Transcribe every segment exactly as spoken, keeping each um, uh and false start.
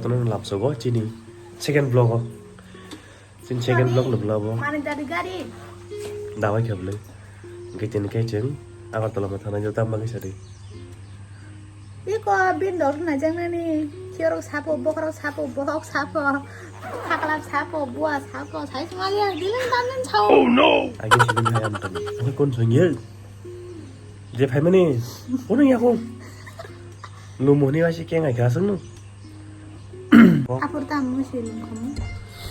Kono lamsogo chini second vlog o. Chini second vlog no vlog o. Mani dari gari. Dawai khe bwlwi. Hwnkhe tini khe chwng Agartala ma thangnai, jota bagwi sadi. Iko bin dok na jangnani. Khiyorok sapo, bokhorok sapo, bohok sapo. Sakla sapo, bua sapo. Sai sumali dilin tanin sao. Oh no. Agi sibin hai am tani. Oi kon songye. Je phaimani. Kono yako. Lumoni wasi kengai ka songno. Apor ta mung si lum khamu.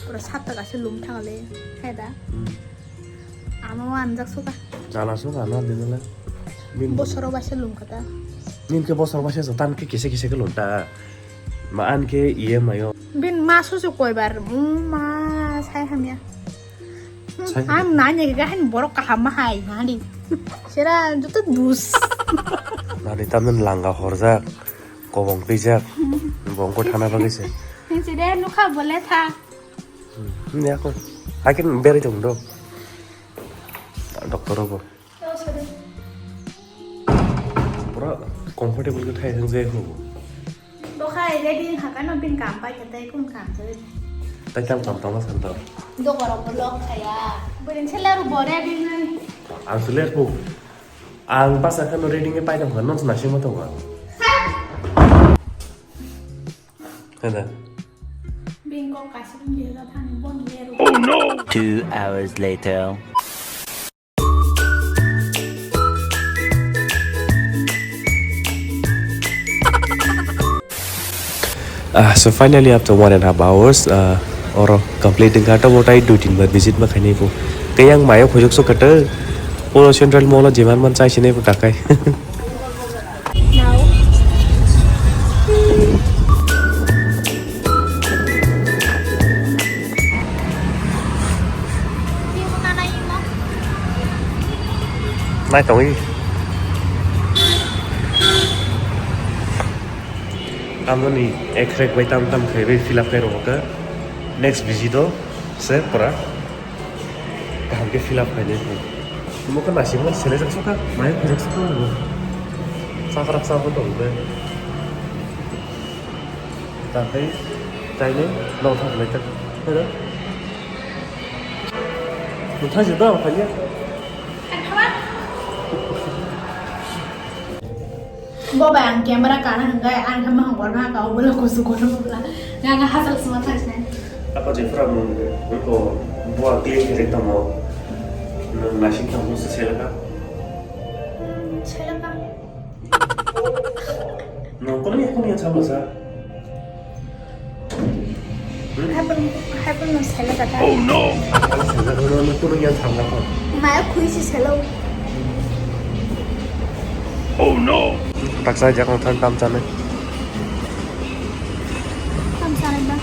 Pura satta gase lum thangale. Hai da. Hmm. Amo anjak suka. Jala suka na dinala. Min bosoro baisa lum kata. Min ke bosoro baisa so tan ke kise kise ke lum ta. Ma an ke iye mayo. Bin ma susu koi bar. Hmm, ma sai hamya. Sai. Ang nanya ke kan borok kaham ma hai nadi. Sera jutu dus. Nadi tamen langa horjak. Kobong twijak. Bongko thana bagwi se. Nisi de nukha bole tha. Hmm, ya ko. Hakin berai tong do. Doctor rogo. Oh, sorry. Pura comfortable ke thai thang jai ko. Dokhai ready hakano bin kam pai khe tai kun kam jai. Tai tam kam tama san tao. Dokorok vlog khaya. Burin selaru bore bin nai. Ang seler ko. Ang basa khano ready nge pai tong kha, non nasing ma tong kha. Heda. Bengkok kaisa bini hela thani bon leru. Oh no! Two hours later. Ah, so finally, after one and a half hours, ah, oro complete wngkha, to motai dui tin bar visit ma khainai bo. Tei ang mayo khojok so kata, Polo Central Mall o jeman man chai sinai bo takai. Nai tongwi. Tamoni ek rek bai tam tam khlaiwi fill up khe rwkha. Next visit o se pura kaham khe fill up khainai. Omo khe naisingma selejak sokha, mai khojak sokha bo. Chakrak chakrak tong khe. Takhai tainai nongthok lai tak. Heda. Nongthok jeda phaiya. Bo bai ang camera kana hwnkhe ang khe mahang borma ka o bwla kusu kono bwla. Yang hasal sima thai sinai. Apa je pura mo ko bo ang clean khe tamo. Nang nasing khe mo se selaka. Hmm, selaka. Nang kono ya kono ya chama sa. Happen, happen no selo kata. Oh no! Maya khui si selo. Oh no! Taksa jak nang than tam chane. Tam chane ba.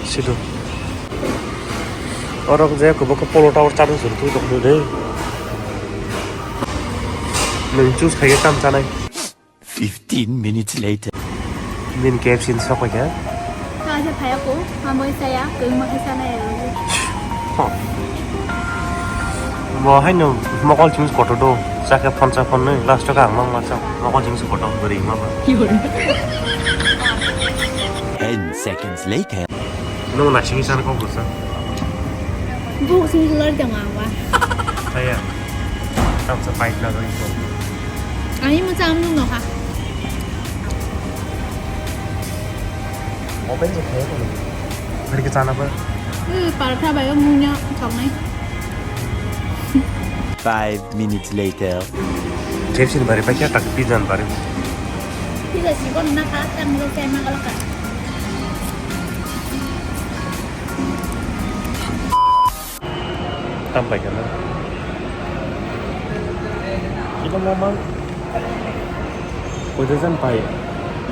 Sido. Orok je kubo ko Polo Tower chadu suru tu dok de. Nung choose khai tam chanai. Fifteen minutes later. Min K F C ni sok paikha. Kaisa phaya ko, amoi saya, keng ma khaisa na ya. Mo hai no mokol chim koto do, sakhe phone sa phone no, last ka ang mang ma sa, mokol chim koto beri ma ba. Ten seconds later. No na sing san ko ko sa. Bu sing lar jang ang wa. Saya. Tam sa fight na gari ko. Ani mo cham no ha. Open je khai ko. Beri ke chana pa. Eh, paratha bai munya chongnai. Five minutes later. K F C ni bari paikha tak pizza ni bari. Pizza si ko na kha tam lo sai ma ka. Tam pai kana. Kita mamang. Koi jan pai.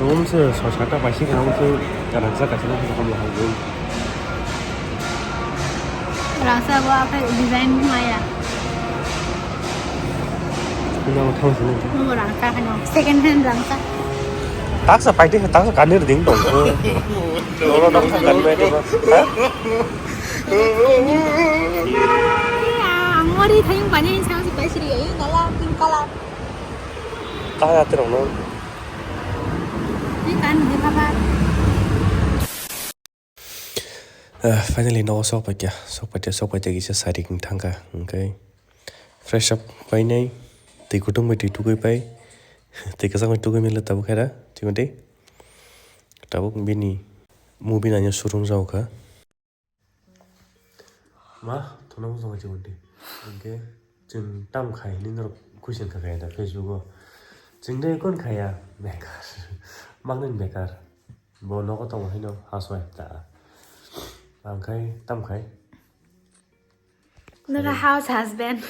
Nom se so sata pai si kana se kana sa kasi na sa kam lo hang. Rangsa bo aphai design maya. Nang thang sini. Mo rangsa hano. Second hand rangsa. Taksa paite, taksa kanir ding dong. Oro taksa kanir ding. Ha? Ang mori thayung pani sang si pai siri, eh, nala pink color. Kaya terong no. Ni kan ni papa. Ah, finally nogo sok paikha, sok paite, sok paite kisa sarik thangkha, hwnkhe fresh up painai, twi kutung bai twi tugui pai, twi kwchang bai tugui mili tabuk khe da, chimati tabuk bini movie naina surung jao kha. Ma, thono bujong chimati, hwnkhe chwng tam khai hinwi norok question kha kaya da Facebook o, chwng de kon khaya, bekar, mangni bekar, bo nogo tongo haino housewife ta, ang khai tam khai. Nora house husband.